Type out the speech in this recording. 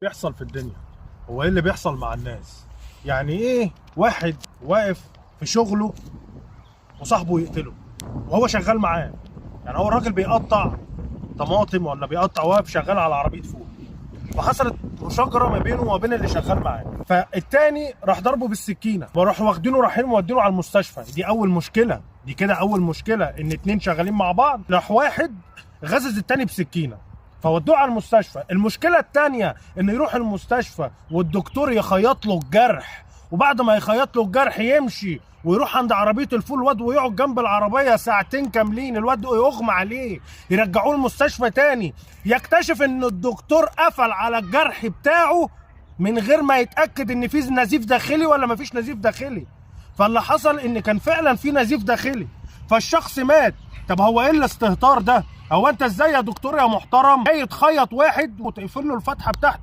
بيحصل في الدنيا؟ هو ايه اللي بيحصل مع الناس؟ يعني ايه واحد واقف في شغله وصاحبه يقتله وهو شغال معاه؟ يعني هو الراجل بيقطع طماطم ولا بيقطع، واقف شغال على عربية فول، وحصلت مشاجره ما بينه وما بين اللي شغال معاه، فالتاني راح ضربه بالسكينه، وراح واخدينه رايحين مودينه على المستشفى. دي اول مشكله، دي كده اول مشكله، ان اتنين شغالين مع بعض راح واحد غزز التاني بسكينه فودوه على المستشفى. المشكلة التانية انه يروح المستشفى والدكتور يخيط له الجرح، وبعد ما يخيط له الجرح يمشي ويروح عند عربية الفول واد ويقعد جنب العربية ساعتين كاملين، الواد يغمى عليه، يرجعوه المستشفى تاني، يكتشف ان الدكتور قفل على الجرح بتاعه من غير ما يتاكد ان في نزيف داخلي ولا ما فيش نزيف داخلي. فاللي حصل ان كان فعلا في نزيف داخلي، فالشخص مات. طب هو ايه الاستهتار ده؟ هو انت ازاي يا دكتور يا محترم جاي تخيط واحد وتقفل له الفتحة بتاعته؟